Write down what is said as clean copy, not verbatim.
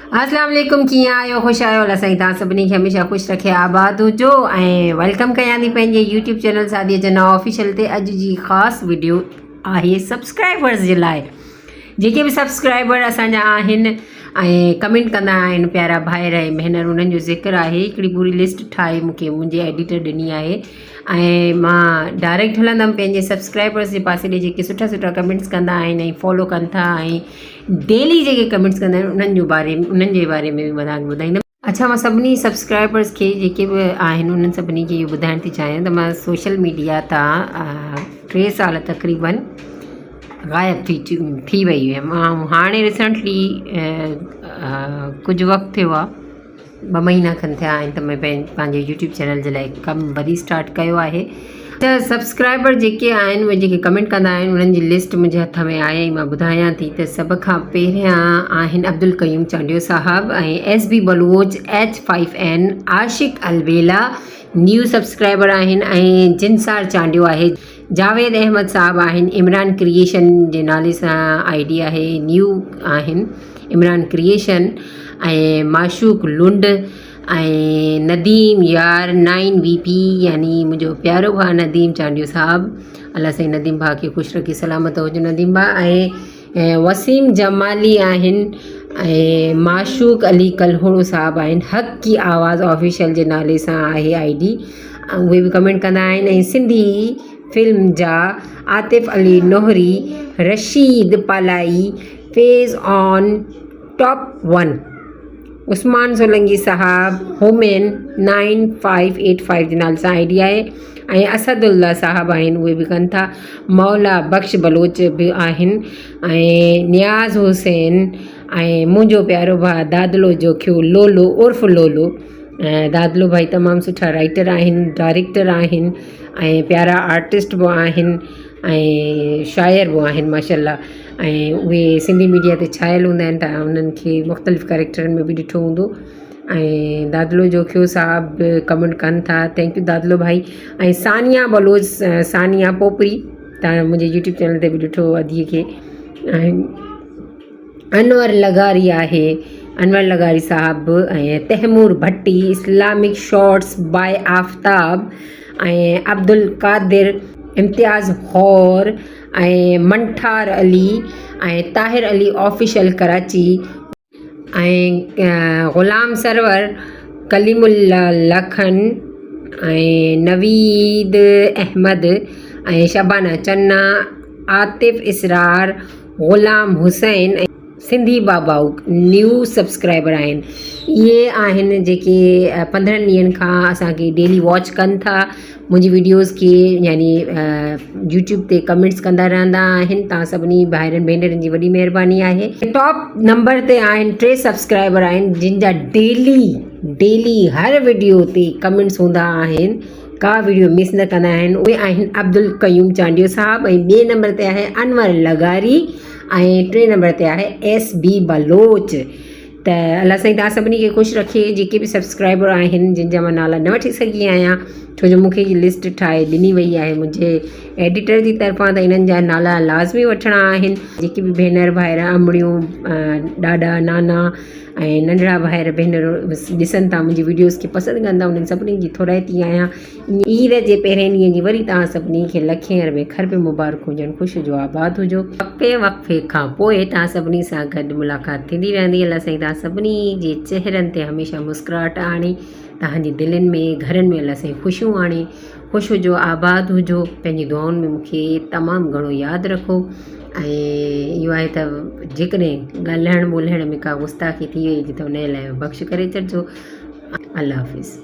اسلام عليڪم ڪيئن آهيو خوش آهيو الله سائين توهان سڀني کي هميشه خوش رکي آباد هجو ۽ welcome ڪيان ٿي پنهنجي YouTube channel Sadia Channa official تي اڄ جي خاص وڊيو آهي سبسڪرائبرز جي لاء جيڪي به سبسڪرائبر اسان جا آهن ۽ ڪمينٽ ڪندا آهن پيارا ڀائر ۽ ڀينر انهن جو ذڪر آهي هڪڙي پوري لسٽ ٺاهي مونکي منهنجي ايڊيٽر ڏني آهي ۽ مان ڊائريڪٽ هلندم پنهنجي سبسڪرائبرز جي پاسي ڏي جيڪي سٺا سٺا ڪمينٽس ڪندا آهن ۽ فالو ڪن ٿا ۽ ڊيلي جيڪي ڪمينٽس ڪندا آهن انهن جو باري انهن جي باري ۾ به مان توهان کي ٻڌائيندم. اڇا مان سڀني سبسڪرائبرس کي جيڪي به آهن انهن سڀني کي اهو ٻڌائڻ ٿي چاهيان ته مان سوشل ميڊيا تان ٽي سال تقريبن غائب ٿي ٿي وئي هيم ۽ هاڻي ريسنٽلي ڪجهه وقت ٿيو آهي ٻه مهينا کن ٿيا آهن ته مين پنهنجي يوٽيوب چينل جي لاء ڪم وري اسٽارٽ ڪيو آهي ته سبسڪرائبر جيڪي آهن اهي جيڪي ڪمينٽ ڪندا آهن انهن جي لسٽ منهنجي هٿ ۾ آهي ۽ مان ٻڌايان ٿي ته سڀ کان پهريان آهن عبدالقيوم چانڊيو صاحب ۽ S B Baloch H five N Ashiq Albela new subscriber آهن ۽ جنسار چانڊيو آهي جاويد احمد صاحب آهن عمران ڪريئيشن جي نالي سان I D آهي نيو آهن عمران ڪريئيشن ۽ معشوق لنڊ ۽ نديم يار نائن وي پي يعني منهنجو پيارو ڀاء نديم چانڊيو صاحب الله سائين نديم ڀاء کي خوش رکي سلامت هجو نديم ڀاء ۽ وسيم جمالي آهن ۽ معشوق علي ڪلهوڙو صاحب آهن حق ڪي آواز آفيشل جي نالي سان آهي I D اهي به ڪمينٽ ڪندا آهن ۽ سنڌي فلم جا Atif Ali Nohri Rashid Palai Faiz on top one Usman Solangi صاحب هومين نائن فائيو ايٽ فائيو جي نالي سان I D آهي ۽ اسد الله صاحب آهن اهي به ڪن ٿا مولا بخش بلوچ به آهن ۽ نياز حسين ۽ منهنجو پيارو ڀاء دادلو جوکيو لولو عرف لولو ۽ دادلو ڀائي تمام سٺا رائيٽر آهن ڊائريڪٽر آهن ۽ پيارا آرٽسٽ به آهن ۽ شاعر به آهن ماشاء الله ۽ اهي سنڌي ميڊيا تي ڇانيل هوندا آهن ته انهن کي مختلف ڪريڪٽرن ۾ به ڏٺو هوندو ۽ دادلو جوکيو صاحب به ڪمينٽ ڪن ٿا thank you دادلو ڀائي ۽ ثانيه بلوچ ثانيه پوپري تان منهنجي يوٽيوب چينل تي به ڏٺو اديء کي ۽ انور لغاري آهي انور لغاري صاحب به ۽ Taimur Bhatti Islamic shorts by Aftab ۽ Abdul Qadir Imtiaz Hor ۽ Manthar Ali ۽ Tahir Ali official Karachi ۽ Ghulam Sarwar Kaleem Ullah Lakhan ۽ Naveed Ahmed ۽ Shabana Channa Atif Israr Ghulam Hussain ۽ Sindhi Babao new subscriber آهن اهي آهن جيڪي پندرهن ڏينهن کان اسان کي daily watch ڪن ٿا منهنجي وڊيوز کي يعني يوٽيوب تي ڪمينٽس ڪندا رهندا آهن تان سڀني ڀائرن ڀينرن جي وڏي مهرباني آهي ٽاپ نمبر تي آهن ٽي سبسڪرائبر آهن جن جا ڊيلي ڊيلي هر وڊيو تي ڪمينٽس هوندا آهن ڪا وڊيو مس نه ڪندا آهن اهي آهن عبدالقيوم چانڊيو صاحب ۽ ٻئي نمبر تي آهي انور لغاري ۽ ٽئين نمبر تي آهي ايس بي بلوچ ته الله سائين توهان سڀني کي خوش رکي جيڪي به سبسڪرائبر آهن جن جا مان نالا نه وٺي سگهي آهيان ڇو جو مونکي هي لسٽ ٺاهي ڏني وئي آهي منهنجي ايڊيٽر جي طرفان ته انهن جا نالا لازمي وٺڻا آهن جيڪي به ڀينر ڀائر امڙيون ڏاڏا نانا ۽ ننڍڙا ڀائر ڀينرون ڏسن ٿا منهنجي وڊيوز کي پسند ڪن ٿا انهن سڀني جي ٿورائتي آهيان عيد جي پهرين ڏينهن جي وري توهان سڀني کي لکين اربين کربين مبارڪون هجن خوش هجو آباد هجو. وقفي وقفي کان پوء توهان سڀني سان گڏ ملاقات ٿيندي رهندي الله سائين توهان سڀني جي چهرن تي هميشه مسڪراهٽ آڻي توهان جي دلين ۾ گهرن ۾ الله سائين خوشيون آڻي خوش هجو آباد هجو پنهنجي دعائن ۾ مون کي تمام گهڻو ياد رکو ۽ اهو آهي ته جيڪڏهن ڳالهائڻ ٻولهائڻ ۾ ڪا گستاخي ٿي وئي هجي ته ان لاء بخش ڪري ڇڏجو الله حافظ.